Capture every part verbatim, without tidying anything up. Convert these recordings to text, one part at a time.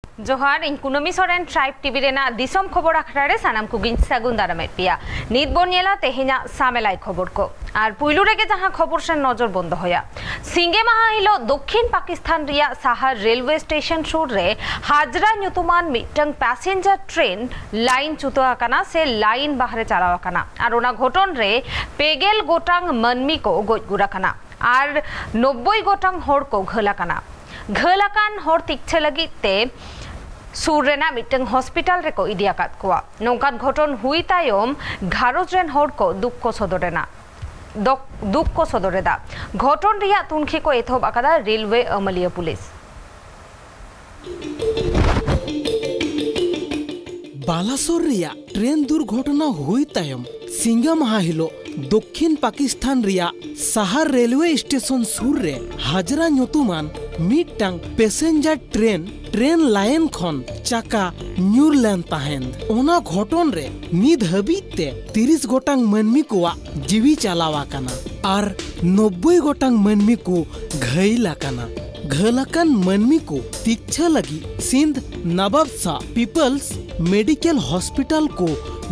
ᱡᱚᱦᱟᱨ, ᱤᱧ ᱠᱩᱱᱟᱹᱢᱤ ᱥᱚᱨᱮᱱ, ᱴᱨᱟᱭᱤᱵᱽ ᱴᱤᱵᱷᱤ ᱨᱮᱱᱟᱜ ᱫᱤᱥᱚᱢ ᱠᱷᱚᱵᱚᱨ ᱟᱠᱷᱲᱟ ᱨᱮ ᱥᱟᱱᱟᱢ ᱠᱚᱜᱮᱧ ᱥᱟᱹᱜᱩᱱ ᱫᱟᱨᱟᱢᱮᱫ ᱯᱮᱭᱟ᱾ ᱱᱤᱛ ᱵᱚᱱ ᱧᱮᱞᱟ ᱛᱮᱦᱮᱧᱟᱜ ᱥᱟᱢᱮᱞᱟᱭ ᱠᱷᱚᱵᱚᱨ ᱠᱚ᱾ ᱟᱨ ᱯᱩᱭᱞᱩ ᱨᱮᱜᱮ ᱡᱟᱦᱟᱸ ᱠᱷᱚᱵᱚᱨ ᱥᱮᱱ ᱱᱚᱡᱚᱨ ᱵᱚᱱ ᱫᱚᱦᱚᱭᱟ, ᱥᱤᱸᱜᱮ ᱢᱟᱦᱟ ᱦᱤᱞᱳᱜ ᱫᱚᱠᱠᱷᱤᱱ ᱯᱟᱠᱤᱥᱛᱟᱱ ᱨᱮᱭᱟᱜ ᱥᱟᱦᱟᱨ ᱨᱮᱞᱣᱮ ᱥᱴᱮᱥᱚᱱ ᱥᱩᱨ ᱨᱮ ᱦᱟᱡᱽᱨᱟ ᱧᱩᱛᱩᱢᱟᱱ ᱢᱤᱫᱴᱟᱝ ᱯᱮᱥᱮᱧᱡᱟᱨ ᱴᱨᱮᱱ ᱞᱟᱭᱤᱱ ᱪᱩᱛᱟᱹ ᱟᱠᱟᱱᱟ ᱥᱮ ᱞᱟᱭᱤᱱ ᱵᱟᱦᱨᱮ ᱪᱟᱞᱟᱣ ᱟᱠᱟᱱᱟ᱾ ᱟᱨ ᱚᱱᱟ ᱜᱷᱚᱴᱚᱱ ᱨᱮ ᱯᱮᱜᱮᱞ ᱜᱚᱴᱟᱝ ᱢᱟᱹᱱᱢᱤ ᱠᱚ ᱜᱚᱡ ᱜᱩᱨ ᱟᱠᱟᱱᱟ ᱟᱨ ᱱᱚᱵᱵᱳᱭ ᱜᱚᱴᱟᱝ ᱦᱚᱲ ᱠᱚ ᱜᱷᱟᱹᱞ ᱟᱠᱟᱱᱟ᱾ ᱜᱷᱟᱹᱞ ᱟᱠᱟᱱ ᱦᱚᱲ ᱛᱤᱠᱪᱷᱟᱹ ᱞᱟᱹᱜᱤᱫ ᱛᱮ ᱥᱩᱨ ᱨᱮᱱᱟᱜ ᱢᱤᱫᱴᱟᱝ ᱦᱚᱥᱯᱤᱴᱟᱞ ᱨᱮᱠᱚ ᱤᱫᱤ ᱟᱠᱟᱫ ᱠᱚᱣᱟ᱾ ᱱᱚᱝᱠᱟᱱ ᱜᱷᱚᱴᱚᱱ ᱦᱩᱭ ᱛᱟᱭᱚᱢ ᱜᱷᱟᱨᱚᱸᱡᱽ ᱨᱮᱱ ᱦᱚᱲ ᱠᱚ ᱫᱩᱠ ᱠᱚ ᱥᱚᱫᱚᱨ ᱮᱱᱟ, ᱫᱚᱠ-, ᱫᱩᱠ ᱠᱚ ᱥᱚᱫᱚᱨ ᱮᱫᱟ᱾ ᱜᱷᱚᱴᱚᱱ ᱨᱮᱭᱟᱜ ᱛᱩᱱᱠᱷᱤ ᱠᱚ ᱮᱛᱚᱦᱚᱵ ᱟᱠᱟᱫᱟ ᱨᱮᱞᱣᱮ ᱟᱹᱢᱟᱹᱞᱤᱭᱟᱹ ᱯᱩᱞᱤᱥ᱾ ᱵᱟᱞᱟᱥᱳᱨ ᱨᱮᱭᱟᱜ ᱴᱨᱮᱱ ᱫᱩᱨᱜᱷᱚᱴᱚᱱᱟ ᱦᱩᱭ ᱛᱟᱭᱚᱢ ᱥᱤᱸᱜᱟ ᱢᱟᱦᱟ ᱦᱤᱞᱳᱜ ᱫᱚᱠᱠᱷᱤᱱ ᱯᱟᱠᱤᱥᱛᱟᱱ ᱨᱮᱭᱟᱜ ᱥᱟᱦᱟᱨ ᱨᱮᱞᱣᱮ ᱥᱴᱮᱥᱚᱱ ᱥᱩᱨ ᱨᱮ ᱦᱟᱡᱽᱨᱟ ᱧᱩᱛᱩᱢᱟᱱ ᱢᱤᱫᱴᱟᱝ ᱯᱮᱥᱮᱧᱡᱟᱨ ᱴᱨᱮᱱ ᱴᱨᱮᱱ ᱞᱟᱭᱤᱱ ᱠᱷᱚᱱ ᱪᱟᱠᱟ ᱧᱩᱨ ᱞᱮᱱ ᱛᱟᱦᱮᱸᱱ᱾ ᱚᱱᱟ ᱜᱷᱚᱴᱚᱱ ᱨᱮ ᱱᱤᱛ ᱦᱟᱹᱵᱤᱡ ᱛᱮ ᱛᱤᱨᱤᱥ ᱜᱚᱴᱟᱝ ᱢᱟᱹᱱᱢᱤ ᱠᱚᱣᱟᱜ ᱡᱤᱣᱤ ᱪᱟᱞᱟᱣ ᱟᱠᱟᱱᱟ ᱟᱨ ᱱᱚᱵᱵᱳᱭ ᱜᱚᱴᱟᱝ ᱢᱟᱹᱱᱢᱤ ᱠᱚ ᱜᱷᱟᱹᱭᱞ ᱟᱠᱟᱱᱟ᱾ ᱜᱷᱟᱹᱞ ᱟᱠᱟᱱ ᱢᱟᱹᱱᱢᱤ ᱠᱚ ᱛᱤᱠᱪᱷᱟᱹ ᱞᱟᱹᱜᱤᱫ ᱥᱤᱱᱫᱷ ᱱᱟᱵᱟᱵ ᱥᱟᱦ ᱯᱤᱯᱚᱞᱥ ᱢᱮᱰᱤᱠᱮᱞ ᱦᱚᱥᱯᱤᱴᱟᱞ ᱠᱚ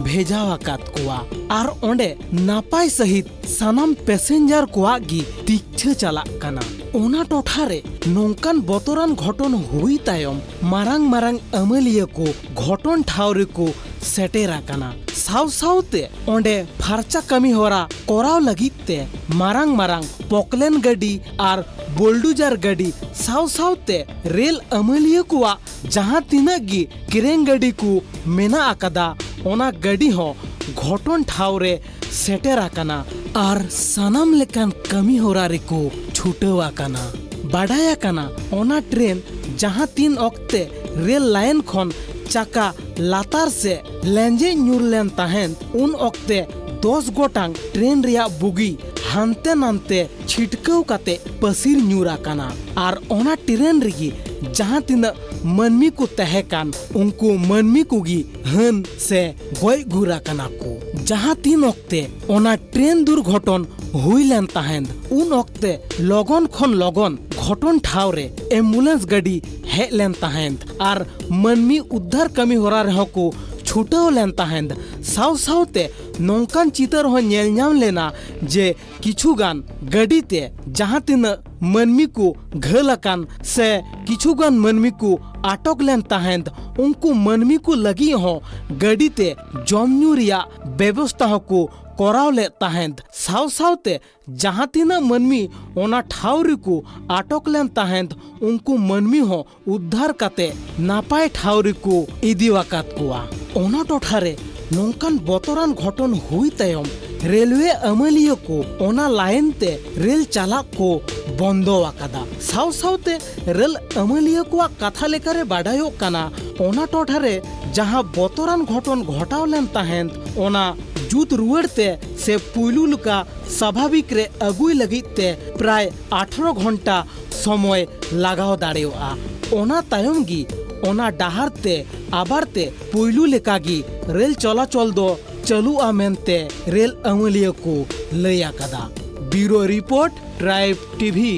ᱵᱷᱮᱡᱟ ᱟᱠᱟᱫ ᱠᱚᱣᱟ ᱟᱨ ᱚᱸᱰᱮ ᱱᱟᱯᱟᱭ ᱥᱟᱹᱦᱤᱛ ᱥᱟᱱᱟᱢ ᱯᱮᱥᱮᱧᱡᱟᱨ ᱠᱚᱣᱟᱜ ᱜᱮ ᱛᱤᱠᱪᱷᱟᱹ ᱪᱟᱞᱟᱜ ᱠᱟᱱᱟ᱾ ᱚᱱᱟ ᱴᱚᱴᱷᱟ ᱨᱮ ᱱᱚᱝᱠᱟᱱ ᱵᱚᱛᱚᱨᱟᱱ ᱜᱷᱚᱴᱚᱱ ᱦᱩᱭ ᱛᱟᱭᱚᱢ ᱢᱟᱨᱟᱝ ᱢᱟᱨᱟᱝ ᱟᱹᱢᱟᱹᱞᱤᱭᱟᱹ ᱠᱚ ᱜᱷᱚᱴᱚᱱ ᱴᱷᱟᱶ ᱨᱮᱠᱚ ᱥᱮᱴᱮᱨ ᱟᱠᱟᱱᱟ᱾ ᱥᱟᱶ ᱥᱟᱶᱛᱮ ᱚᱸᱰᱮ ᱯᱷᱟᱨᱪᱟ ᱠᱟᱹᱢᱤ ᱦᱚᱨᱟ ᱠᱚᱨᱟᱣ ᱞᱟᱹᱜᱤᱫ ᱛᱮ ᱢᱟᱨᱟᱝ ᱢᱟᱨᱟᱝ ᱯᱚᱠᱞᱮᱱ ᱜᱟᱹᱰᱤ ᱟᱨ ᱵᱳᱞᱰᱩᱡᱟᱨ ᱜᱟᱹᱰᱤ ᱥᱟᱶ ᱥᱟᱶᱛᱮ ᱨᱮᱞ ᱟᱹᱢᱟᱹᱞᱤᱭᱟᱹ ᱠᱚᱣᱟᱜ ᱡᱟᱦᱟᱸ ᱛᱤᱱᱟᱹᱜ ᱜᱮ ᱠᱨᱮᱱ ᱜᱟᱹᱰᱤ ᱠᱚ ᱢᱮᱱᱟᱜ ᱟᱠᱟᱫᱟ, ᱚᱱᱟ ᱜᱟᱹᱰᱤ ᱦᱚᱸ ᱜᱷᱚᱴᱚᱱ ᱴᱷᱟᱶ ᱨᱮ ᱥᱮᱴᱮᱨ ᱟᱠᱟᱱᱟ ᱟᱨ ᱥᱟᱱᱟᱢ ᱞᱮᱠᱟᱱ ᱠᱟᱹᱢᱤ ᱦᱚᱨᱟ ᱨᱮᱠᱚ ᱪᱷᱩᱴᱟᱹᱣ ᱟᱠᱟᱱᱟ᱾ ᱵᱟᱰᱟᱭ ᱟᱠᱟᱱᱟ, ᱚᱱᱟ ᱴᱨᱮᱱ ᱡᱟᱦᱟᱸ ᱛᱤᱱ ᱚᱠᱛᱮ ᱨᱮᱞ ᱞᱟᱭᱤᱱ ᱠᱷᱚᱱ ᱪᱟᱠᱟ ᱞᱟᱛᱟᱨ ᱥᱮᱫ ᱞᱮᱸᱡᱮᱫ ᱧᱩᱨ ᱞᱮᱱ ᱛᱟᱦᱮᱸᱱ, ᱩᱱ ᱚᱠᱛᱮ ᱫᱚᱥ ᱜᱚᱴᱟᱝ ᱴᱨᱮᱱ ᱨᱮᱭᱟᱜ ᱵᱩᱜᱤ ᱦᱟᱱᱛᱮ ᱱᱟᱱᱛᱮ ᱪᱷᱤᱴᱠᱟᱹᱣ ᱠᱟᱛᱮ ᱯᱟᱹᱥᱤᱨ ᱧᱩᱨ ᱟᱠᱟᱱᱟ ᱟᱨ ᱚᱱᱟ ᱴᱨᱮᱱ ᱨᱮᱜᱮ ᱡᱟᱦᱟᱸ ᱛᱤᱱᱟᱹᱜ ᱢᱟᱹᱱᱢᱤ ᱠᱚ ᱛᱟᱦᱮᱸ ᱠᱟᱱ, ᱩᱱᱠᱩ ᱢᱟᱹᱱᱢᱤ ᱠᱚᱜᱮ ᱦᱟᱹᱱ ᱥᱮ ᱜᱚᱡ ᱜᱩᱨ ᱟᱠᱟᱱᱟ ᱠᱚ᱾ ᱡᱟᱦᱟᱸ ᱛᱤᱱ ᱚᱠᱛᱮ ᱚᱱᱟ ᱴᱨᱮᱱ ᱫᱩᱨᱜᱷᱚᱴᱚᱱ ᱦᱩᱭ ᱞᱮᱱ ᱛᱟᱦᱮᱸᱱ, ᱩᱱ ᱚᱠᱛᱮ ᱞᱚᱜᱚᱱ ᱠᱷᱚᱱ ᱞᱚᱜᱚᱱ ᱜᱷᱚᱴᱚᱱ ᱴᱷᱟᱶ ᱨᱮ ᱮᱢᱵᱩᱞᱮᱱᱥ ᱜᱟᱹᱰᱤ ᱦᱮᱡ ᱞᱮᱱ ᱛᱟᱦᱮᱸᱫ ᱟᱨ ᱢᱟᱹᱱᱢᱤ ᱩᱫᱽᱫᱷᱟᱨ ᱠᱟᱹᱢᱤ ᱦᱚᱨᱟ ᱨᱮᱦᱚᱸ ᱠᱚ ᱪᱷᱩᱴᱟᱹᱣ ᱞᱮᱱ ᱛᱟᱦᱮᱸᱫ᱾ ᱥᱟᱶ ᱥᱟᱶᱛᱮ ᱱᱚᱝᱠᱟᱱ ᱪᱤᱛᱟᱹᱨ ᱦᱚᱸ ᱧᱮᱞ ᱧᱟᱢ ᱞᱮᱱᱟ ᱡᱮ ᱠᱤᱪᱷᱩ ᱜᱟᱱ ᱜᱟᱹᱰᱤ ᱛᱮ ᱡᱟᱦᱟᱸ ᱛᱤᱱᱟᱹᱜ ᱢᱟᱹᱱᱢᱤ ᱠᱚ ᱜᱷᱟᱹᱞ ᱟᱠᱟᱱ ᱥᱮ ᱠᱤᱪᱷᱩ ᱜᱟᱱ ᱢᱟᱹᱱᱢᱤ ᱠᱚ ᱟᱴᱚᱠ ᱞᱮᱱ ᱛᱟᱦᱮᱸᱫ, ᱩᱱᱠᱩ ᱢᱟᱹᱱᱢᱤ ᱠᱚ ᱞᱟᱹᱜᱤᱫ ᱦᱚᱸ ᱜᱟᱹᱰᱤ ᱛᱮ ᱡᱚᱢ ᱧᱩ ᱨᱮᱭᱟᱜ ᱵᱮᱵᱚᱥᱛᱷᱟ ᱦᱚᱸᱠᱚ ᱠᱚᱨᱟᱣ ᱞᱮᱫ ᱛᱟᱦᱮᱸᱫ᱾ ᱥᱟᱶ ᱥᱟᱶᱛᱮ ᱡᱟᱦᱟᱸ ᱛᱤᱱᱟᱹᱜ ᱢᱟᱹᱱᱢᱤ ᱚᱱᱟ ᱴᱷᱟᱶ ᱨᱮᱠᱚ ᱟᱴᱚᱠ ᱞᱮᱱ ᱛᱟᱦᱮᱸᱫ, ᱩᱱᱠᱩ ᱢᱟᱹᱱᱢᱤ ᱦᱚᱸ ᱩᱫᱽᱫᱷᱟᱨ ᱠᱟᱛᱮ ᱱᱟᱯᱟᱭ ᱴᱷᱟᱶ ᱨᱮᱠᱚ ᱤᱫᱤ ᱟᱠᱟᱫ ᱠᱚᱣᱟ᱾ ᱚᱱᱟ ᱴᱚᱴᱷᱟ ᱨᱮ ᱱᱚᱝᱠᱟᱱ ᱵᱚᱛᱚᱨᱟᱱ ᱜᱷᱚᱴᱚᱱ ᱦᱩᱭ ᱛᱟᱭᱚᱢ ᱨᱮᱞᱣᱮ ᱟᱹᱢᱟᱹᱞᱤᱭᱟᱹ ᱠᱚ ᱚᱱᱟ ᱞᱟᱭᱤᱱ ᱛᱮ ᱨᱮᱞ ᱪᱟᱞᱟᱜ ᱠᱚ ᱵᱚᱱᱫᱚ ᱟᱠᱟᱫᱟ᱾ ᱥᱟᱶ ᱥᱟᱶᱛᱮ ᱨᱮᱞ ᱟᱹᱢᱟᱹᱞᱤᱭᱟᱹ ᱠᱚᱣᱟᱜ ᱠᱟᱛᱷᱟ ᱞᱮᱠᱟᱨᱮ ᱵᱟᱰᱟᱭᱚᱜ ᱠᱟᱱᱟ, ᱚᱱᱟ ᱴᱚᱴᱷᱟ ᱨᱮ ᱡᱟᱦᱟᱸ ᱵᱚᱛᱚᱨᱟᱱ ᱜᱷᱚᱴᱚᱱ ᱜᱷᱚᱴᱟᱣ ᱞᱮᱱ ᱛᱟᱦᱮᱸᱫ, ᱚᱱᱟ ᱡᱩᱛ ᱨᱩᱣᱟᱹᱲ ᱛᱮ ᱥᱮ ᱯᱩᱭᱞᱩ ᱞᱮᱠᱟ ᱥᱟᱵᱷᱟᱵᱤᱠ ᱨᱮ ᱟᱹᱜᱩᱭ ᱞᱟᱹᱜᱤᱫ ᱛᱮ ᱯᱨᱟᱭ ᱟᱴᱷᱨᱚ ᱜᱷᱚᱱᱴᱟ ᱥᱚᱢᱚᱭ ᱞᱟᱜᱟᱣ ᱫᱟᱲᱮᱭᱟᱜᱼᱟ᱾ ᱚᱱᱟ ᱛᱟᱭᱚᱢ ᱜᱮ ᱚᱱᱟ ᱰᱟᱦᱟᱨ ᱛᱮ ᱟᱵᱟᱨ ᱛᱮ ᱯᱩᱭᱞᱩ ᱞᱮᱠᱟ ᱜᱮ ᱨᱮᱞ ᱪᱚᱞᱟᱪᱚᱞ ᱫᱚ ᱪᱟᱹᱞᱩᱜᱼᱟ ᱢᱮᱱᱛᱮ ᱨᱮᱞ ᱟᱹᱢᱟᱹᱞᱤᱭᱟᱹ ᱠᱚ ᱞᱟᱹᱭ ᱟᱠᱟᱫᱟ᱾ ᱵᱤᱭᱩᱨᱳ ᱨᱤᱯᱳᱨᱴ, ᱴᱨᱟᱭᱤᱵᱽ ᱴᱤᱵᱷᱤ᱾